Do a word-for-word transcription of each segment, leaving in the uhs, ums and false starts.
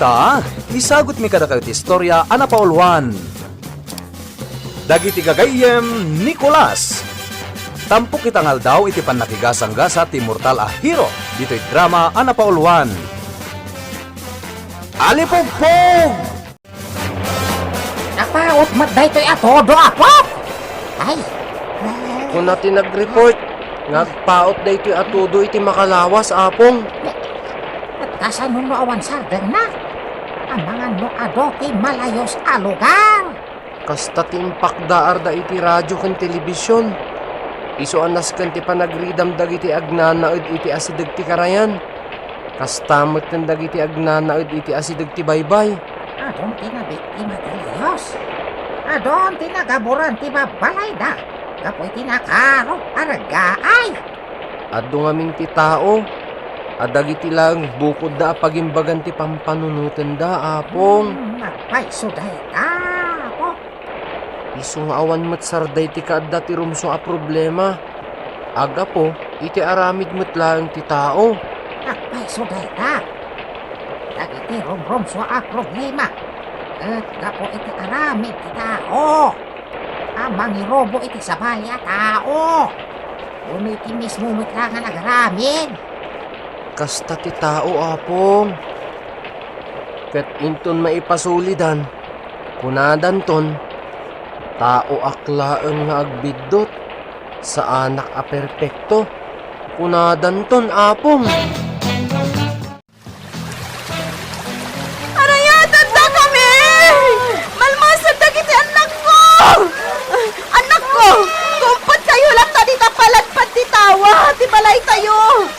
Ta, isagutmi kadakayo ti istorya a napauluan. Dagiti gagayyem, Nicolas. Tampok ita nga aldaw iti pannakigasanggasa ti immortal a hero ditoy drama a napauluan. Alipugpog! Napaot met daytoy a todo, Apo! Ay! Kuna ti nag-report nga agpaot daytoy a todo iti makalawas, Apong. Ket kasano no awan sardengna? Amangan no adu ti malayos a lugar. Kasta ti impakdaarda iti radio ken telebision. Isu a nasken ti panagridam dagiti agnanaed iti asideg ti karayan. Kasta met ken dagiti agnanaed iti asideg ti baybay. Adun ti nabiktima ti layos. Adun ti nagaburan ti babbalayda gapu iti nakarok a reggaay. Adu ngamin ti tao a dagiti laeng bukodda a pagimbagan ti pampanunotenda, Apong. Hmm, nagpayso dayta, Apo. Isu nga awan met sarday ti kaadda ti rumsua a problema. Aggapu iti aramid met laeng ti tao. Nagpayso dayta. Dagiti rumrumsua a problema ket gapu iti aramid ti tao. A mangirubo iti sabali a tao. Wenno iti mismo met la nga nagaramid. Kasta ti tao, Apong. Ket inton maipasulidan, kunadanton, "Taoak laeng nga agbiddut, saanak a perpekto," kunadanton, Apong. Arayatendak kami! Malmasen dagiti annakko! Annakko, kumpetkayo latta dita paladpad ti tawa ti balaytayo.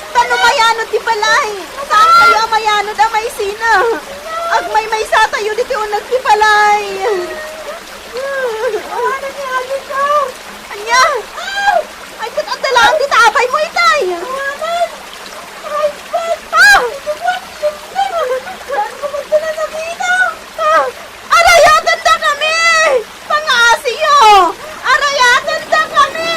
Ta no mayano ti balay, saankayo a mayano da maysina. Agmaymaysatayo diti uneg ti balay. Awanan ni Alika! Ania? Ay, ket adda laeng dita abaymo itay! Awanan! Ay, ket! Ah! Saan ko magdala na dito? Ah! Arayatendak kami! Pangaasiyo! Arayatendak kami!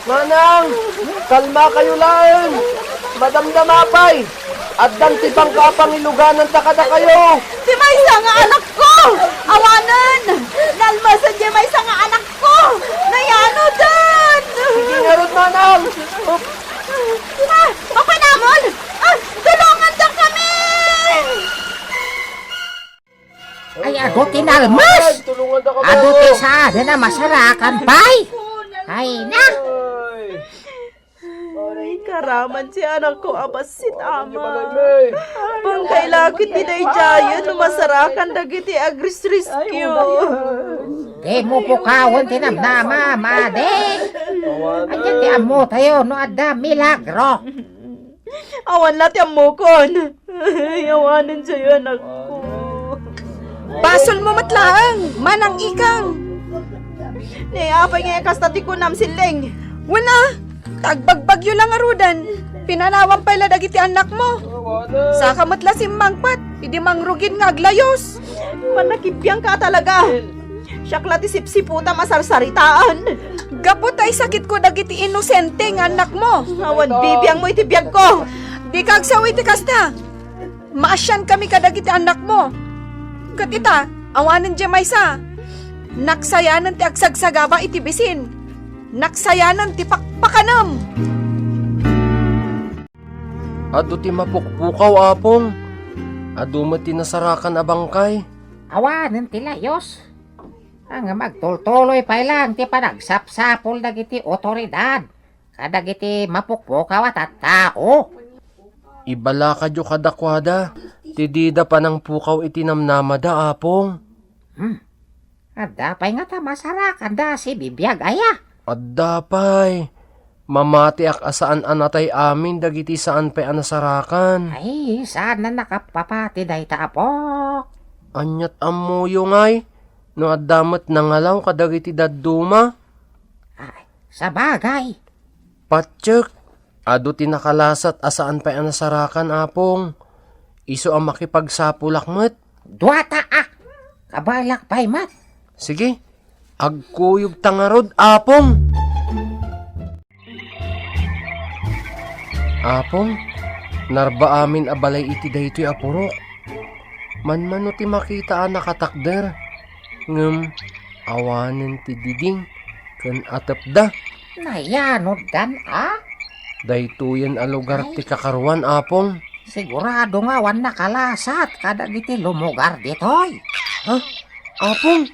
Manang, kalmakayo laeng. Madamdama pay. Addan ti bangka a pangilugananta kadakayo. Ti maysa nga anakko! Awanen! Nalmesen ti maysa nga anakko! Nayanoden! Sige ngarud, Manang! Ah! Mapanamon! Ah! Tulongandak kami! Ay, adu ti nalmes! Adu ti saanen a masarakan pay! Ay na! Ay, karaman ti anakko a bassit, Ama. Bangkay la ket ti daydiayen no masarakan dagiti agresrescue. Dimo pukawen ti namnama, madi. Ania ti ammotayo no adda milagro? Awan la ti ammokon. Ay, awanen sayo, anakko. Basolmo met laeng, Manang Ikang. Ni apay nga kasta ti kunam, Sileng? Wen a, ta agbagbagyo la ngaruden. Pinanawan pay la dagiti annakmo. Saka met la simmangpet idi mangrugin nga aglayos. Mannakibbiangka a talaga. Siak la ti sipsiputam a sarsaritaan. Gapu ta isakitko dagiti inosente nga annakmo. Awan bibiangmo iti biagko. Dika agsaw iti kasta. Maasiankami kadagiti annakmo. Ket ita, awanen diay maysa. Naksayanen ti agsagsagaba iti bisin. Naksayanen ti pakpakanem. Adu ti mapukpukaw, Apong. Adu met ti nasarakan a bangkay. Awanen ti layos. Ngem agtultuloy pay laeng ti panagsapsapul dagiti otoridad kadagiti mapukpukaw a tattao. Ibalakadyo kadakuada ti dida panangpukaw iti namnamada, Apong. Hmm. Adda pay ngata masarakanda a sibibiag aya? Adda pay. Mamatiak a saan a natay amin dagiti saan pay a nasarakan. Ay, saan a nakapapati dayta, Apok. Aniat ammoyo ngay no adda met nangalaw kadagiti dadduma? Ay, sabagay. Patiek, adu ti nakalasat a saan pay a nasarakan, Apong. Isu a makipagsapulak met. Duata a. Kabaelak pay met. Sige, agkuyogta ngarud, Apong. Apong, narba amin a balay iti daytoy a purok. Manmano ti makita a nakatakder, ngem awanen ti diding ken atepda. Nayanoddan a? Daytoyen a lugar ti kakaruan, Apong. Sigurado nga awan nakalasat kadagiti lumugar ditoy. Ha? Apong,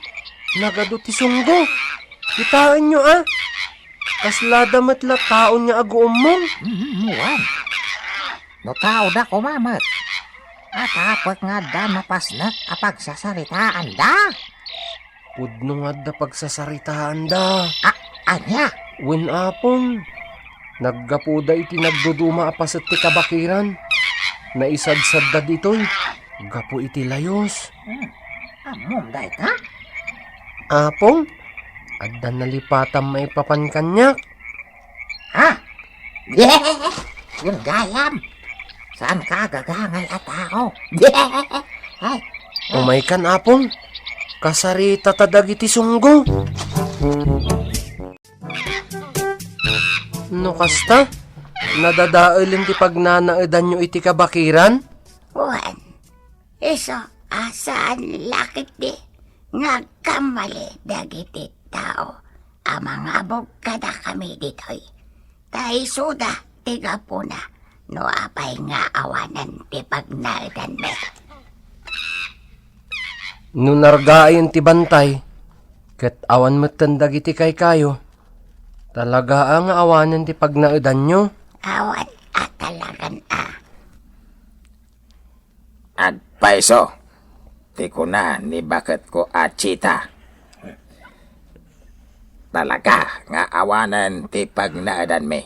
nagadu ti sunggo. Kitaenyo a. Kaslada met la taon nga aguummong. Mm, wen. No taoda koma met, atapek nga adda napasnek a pagsasaritaanda. Pudno nga adda pagsasaritaanda. A-, ania? Wen, Apong. Naggapuda iti nagduduma a paset ti kabakiran. Naisadsadda ditoy gapu iti layos. Hmm. Ammom dayta? Apong, adda nalipatam maipapan kaniak. Ha? Wen gayam. Saan ka agagangay a tao? Ay. Umaykan, Apong. Kasarita ta dagiti sunggo. No kasta, nadadaelen ti pagnanaedanyo iti kabakiran? Wen, isu a saan la ketdi nga agkammali dagiti tao a mangabog kadakami ditoy. Ta isuda ti gapuna no apay nga awanen ti pagnaedanmi. No nargayen ti bantay, ket awan metten dagiti kaykayo, talaga a nga awanen ti pagnaedanyo? Awan a talagan a. Agpayso ti kuna ni baketko a Chita. Talaga nga awanen ti pagnaedanmi.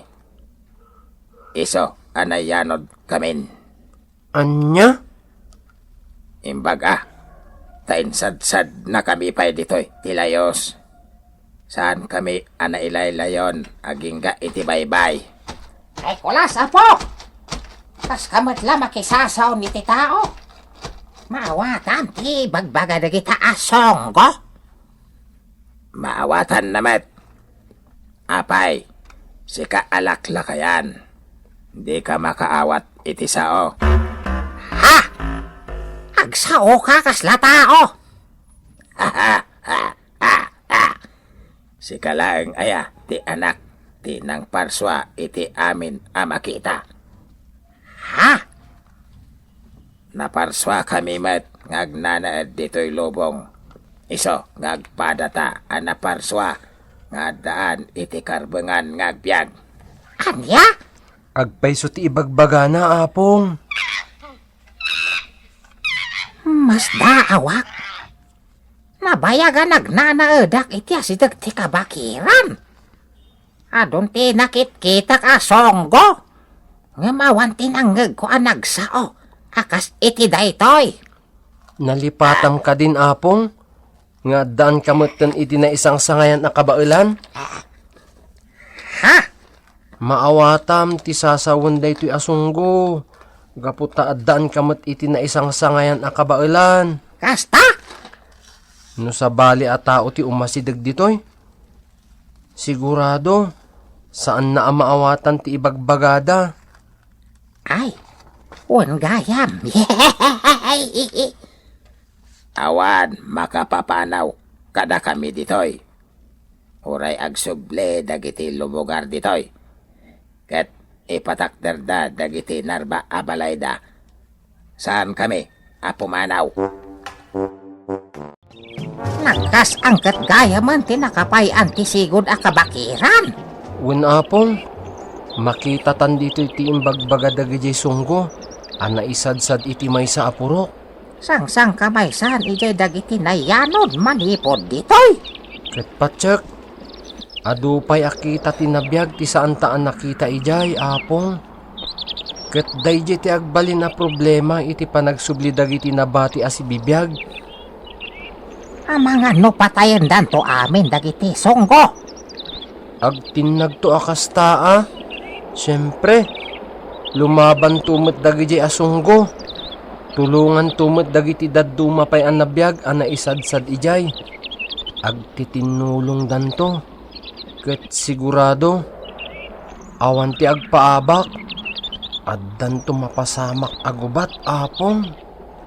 Isu a nayanodkamin. Ania? Imbag a, ta insadsadnakami pay ditoy ti layos. Saankami a nailaylayon agingga iti baybay. Ay, kulas, Apo! Kaska met la makisasaon iti tao. Maawatan ti ibagbaga dagita a songgo. Maawatanna met. Apay, sika a laklakayan, dika makaawat iti sao. Ha? Agsaoka kasla tao? Sika laeng aya ti anak ti nangparsua iti amin a makita? Ha? Naparsuakami met nga agnanaed ditoy lubong. Isu nga agpadata a naparsua nga addaan iti karbengan nga agbiag. Ania? Agpayso ti ibagbagana, Apong. Masdaawak. Nabayag a nagnanaedak iti asideg ti kabakiran. Adun ti nakitkitak a songgo, ngem awan ti nangngegko a nagsao a kas iti daytoy. Nalipatam kadin, Apong, nga addaanka metten iti naisangsangayan a kabaelan? Ha? Maawatam ti sasawen daytoy a sunggo, gapu ta addaanka met iti naisangsangayan a kabaelan. Kasta? No sabali a tao ti umasideg ditoy, sigurado, saanna a maawatan ti ibagbagada. Ay, wen gayam. Awan makapapanaw kadakami ditoy. Uray agsubli dagiti lumugar ditoy, ket ipatakderda dagiti narba a balayda. Saankami a pumanaw. Nagkas-ang ket gayamen ti nakapay-an ti sigud a kabakiran. Wen, Apong, makitatan ditoy ti imbagbaga dagidiay sunggo a naisadsad iti maysa a purok. Sangsangkamaysan idiay dagiti nayanod manipud ditoy. Ket patiek, adu pay a kita ti nabiag ti saanta a nakita idiay, Apong. Ket daydiay ti agbalin a problema iti panagsubli dagiti nabati a sibibiag. Amangan no patayendanto amin dagiti sunggo. Agtinnagto a kasta a. Siempre, lumabanto met dagidiay a sunggo. Tulonganto met dagiti dadduma pay a nabiag a naisadsad idiay. Agtitinnulongdanto. Ket sigurado, awan ti agpaabak. Addanto mapasamak a gubat, Apong.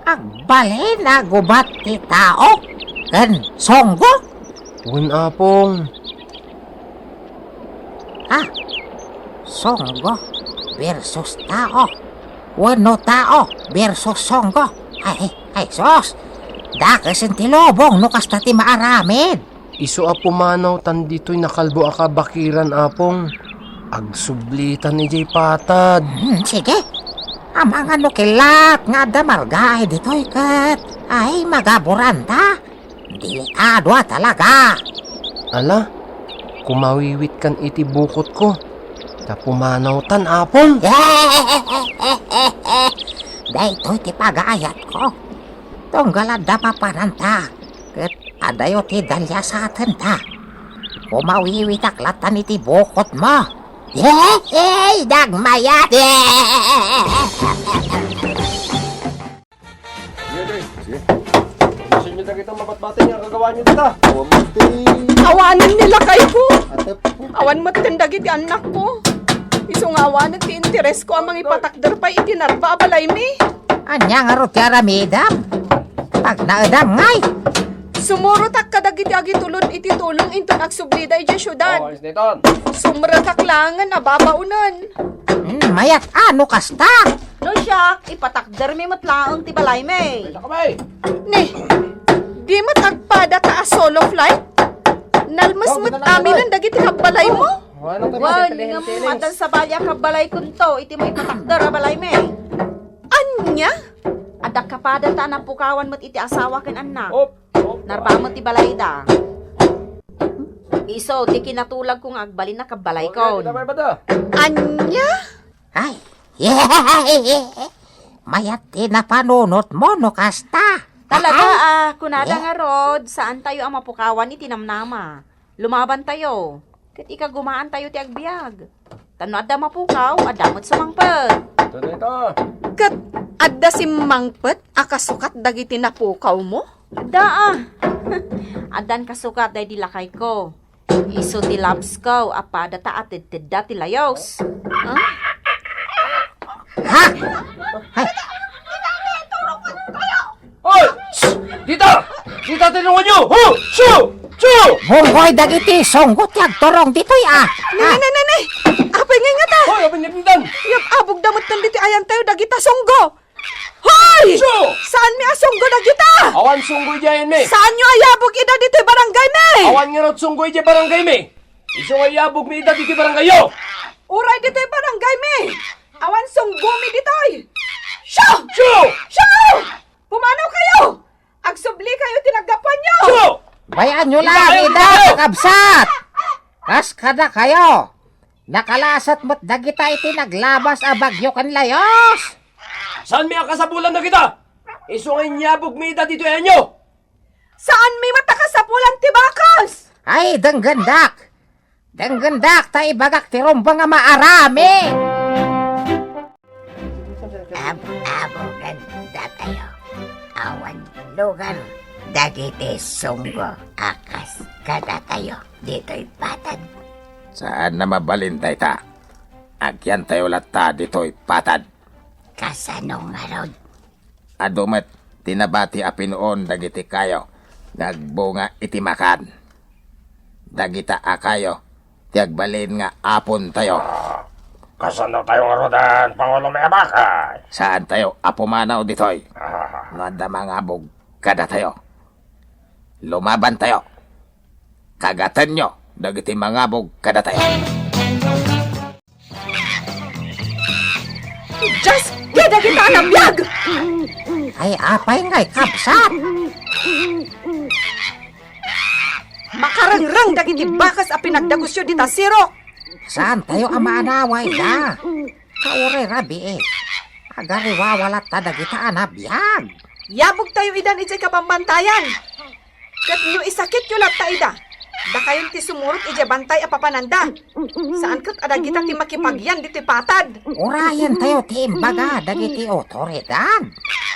Agbalin a gubat ti tao ken songgo? Wen, Apong. Ha? Songgo versus tao? Wenno tao versus songgo? Ay, ay, sus! Dakesen ti lubong no kasta ti maaramid. Isu a pumanawtan ditoy nakalbo a kabakiran, Apong. Agsublitan idiay patad. Hmm, sige. Amangan no kellat nga adda margaay ditoy ket, ay, magaburanta. Delikado a talaga. Ala, kumawiwit kan iti bukotko. Ta pumanawtan, Apong. Daytoy ti pagaayatko. Tunggal adda papananta, ket adayo ti daliasatenta. Kumawiwitak latan iti bukotmo. Hey, dagmayat! Sige, sige. Sige. Ubusen nyo dagita mabatbati nga kagawaan nyo dita. Awan mo ti Awanen ni lakayko. Atep. Awan met ken dagiti annakko. Isu nga awanen ti interesko a mangipatakder pay iti narba a balaymi. Ania ngarud ti aramidem? Pagnaedam ngay. Sumurotak kadagiti agitulod iti tulong inton agsublida idiay siudad. Oh, ayos dayton. Sumrekak laengen a babaonen. Hmm, mayat a no kasta. No siak, ipatakdermi met laeng ti balaymi. Ay, saka, bay. Ni, di met agpadata a solo flight? Nalmes met aminen dagiti kabbalaymo? Wen, addan sabali a kabbalaykonto iti maipatakder a balaymi. Ania? Adda kapadata a napukawan met iti asawa ken annak. Op, op. Narba met ti balayda. Isu ti kinatulagko nga agbalin a kabbalaykon. Ania? Ay. Mayat ti napanunotmo no kasta. Talaga, ah, kunada ngarud, saantayo a mapukawan iti namnama. Lumabantayo. Ket ikagumaantayo ti agbiag. Ta no adda mapukaw, adda met sumangpet. Ket adda simmangpet a kasukat dagiti napukawmo? Adda, ah. Addan kasukat daydi lakayko. Isu ti labsko a padata a tedtedda ti layos. Ah? Ha? Ay. Hoy! Shh! Dita! Dita ti lungonyo! Hu! Shu! Shu! Bunggoy dagiti sunggo ti agturong ditoy, ah. Ne, ne, ne, ne, ne! Apay nga ngata? Hoy, apay nga tindan? Yab-abog da met ditoy ayantayo dagita sunggo! Hoy! Shu! Saanmi a sunggo dagita? Awan sunggo idiay ayanmi. Saanyo a yabog ida ditoy barangaymi? Awan ngarud sunggo idiay barangaymi. Isu nga iyabogmi ida ditoy barangayyo. Uray ditoy barangaymi. Awan sunggomi ditoy. Shu! Shu! Shu! Pumanaw kayo! Agsubli kayo ti naggapuanyo! Shu! Bay-anyo laeng ida, kakabsat! Kas kadakayo, nakalasat met dagita iti naglabas a bagyo ken layos! Saanmi a kasapulan dagita? Isu nga inyabogmi ida ditoy ayanyo! Saanmi met a kasapulan ti bakas! Ay, denggendak! Denggendak ta ibagak ti rumbeng a maarami! Ab-abogan datayo. Awan lugar dagiti sunggo a kas kadatayo ditoy patad. Saan a mabalin dayta. Agyantayo latta ditoy patad. Kasano ngarud? Adu met ti nabati a pinuon dagiti kayo nga agbunga iti makan. Dagita a kayo ti agbalin nga apontayo. Ah, kasano tayo ngaruden, Pangulo Miyabakay? Saantayo a pumanaw ditoy. Ah. No adda mangabog kadatayo, lumabantayo. Kagatenyo dagiti mangabog kadatayo. Dios, dagita a nabiag! Ay, apay ngay, kabsat! Makarengreng dagiti bakas a pinagdagusyo dita sirok! Saantayo a maanawa ida? Kauray rabii, agariwawa latta dagita a nabiag. Yabogtayo idan idiay kabambantayan. Ket no isakityo latta ida, dakayon ti sumurot idiay bantay a papananda. Saan ket a dagita ti makipagyan ditoy patad. Urayentayo ti imbaga dagiti otoridad.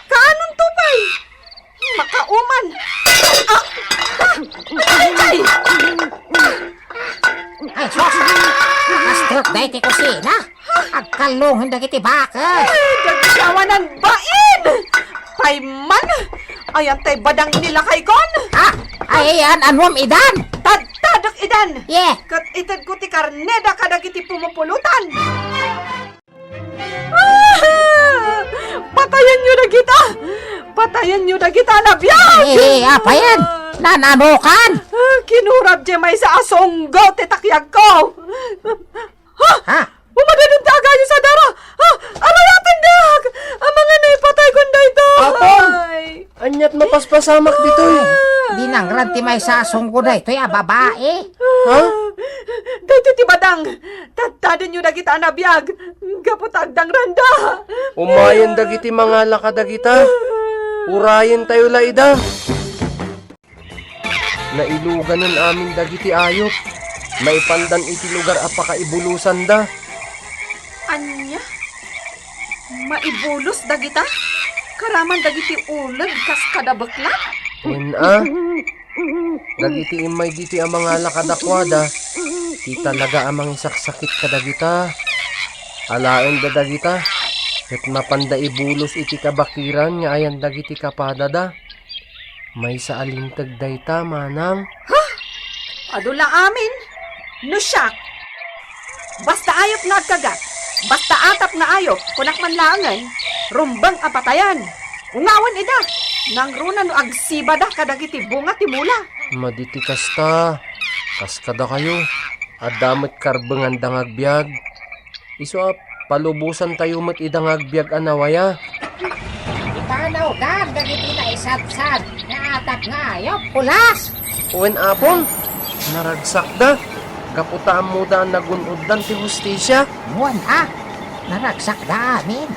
Kaanonto pay? Makauman. Ah! Ah! Ay, ay! Ay, sus! Nakastek daydi kusina. Agkallongen dagiti baka. Ay, dagiti awanan bain! Payman! Ayan tay badang ni lakaykon! Ah! Ay, ayan, anuam idan? Tadtadek idan! Ye! Ket itedko ti karneda kadagiti pumupulutan! Ah! Patayenyo dagita! Patayenyo dagita, nabiag! Eh, eh, apayen? Nananukan? Ah, kinurab diay maysa a sunggo ti takyagko! Ha? Ha? Umadadin ti agayo sa dara! Ah! Aray, atendak! Amangan naipataykon daytoy! Apong! Aniat mapaspasamak ditoy? Ah! Dinangrad ti maysa a sunggo daytoy a babai. Ha? Daytoy ti badang! Tadtadenyo dagita a nabiag! Gapu ta agdangranda! Umayen dagiti mangala kadagita. Urayentayo la ida. Nailuganen amin dagiti ayup. Maipandan iti lugar a pakaibulosanda. Ania? Maibulos dagita? Karaman dagiti uleg kas kada bekla? Wen a. Dagiti immay ditoy a mangala kadakuada, ti talaga a mangisaksakit kadagita. Alaenda dagita, ket mapanda ibulos iti kabakiran nga ayan dagiti kapadada. Maysa a linteg dayta, manang. Ha? Adu la amin? No siak? Basta ayup nga agkagat, basta atap nga ayup, kunak man laengen, rumbeng a patayen. Ungawen ida, nangruna no agsibada kadagiti bunga ti mula. Madi ti kasta, kas kadakayo, adda met karbenganda nga agbiag. Isu a palubosantayo met ida nga agbiag a nawaya. Ipanawdan dagiti naisadsad nga atap nga ayup, pulas! Wen, Apong, naragsakda. Gapu ta ammoda a nagun-oddan ti hustisia. Wen a, naragsakda amin.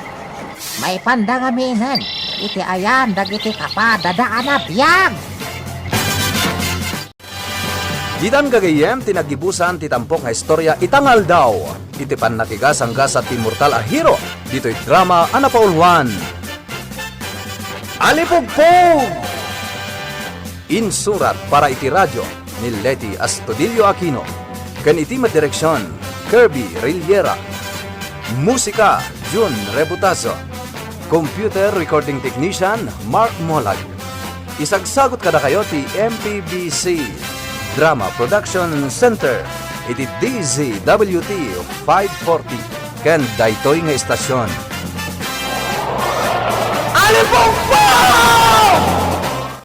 Maipanda ngaminen iti ayan dagiti kapadada a nabiag. Ditan gagayyem ti naggibusan ti tampok nga istorya ita nga aldaw, iti pannakigasanggasat ti mortal a hero ditoy drama a napauluan. Alipugpog! Insurat para iti radio ni Leti Astudillo Aquino, ken iti met direksion, Kirby Rillera. Musika, Jun Rebutazo. Computer Recording Technician, Mark Molag. Isagsagut kadakayo ti M P B C Drama Production Center iti D Z W T five forty ken daytoy nga estasion. Alipugpog!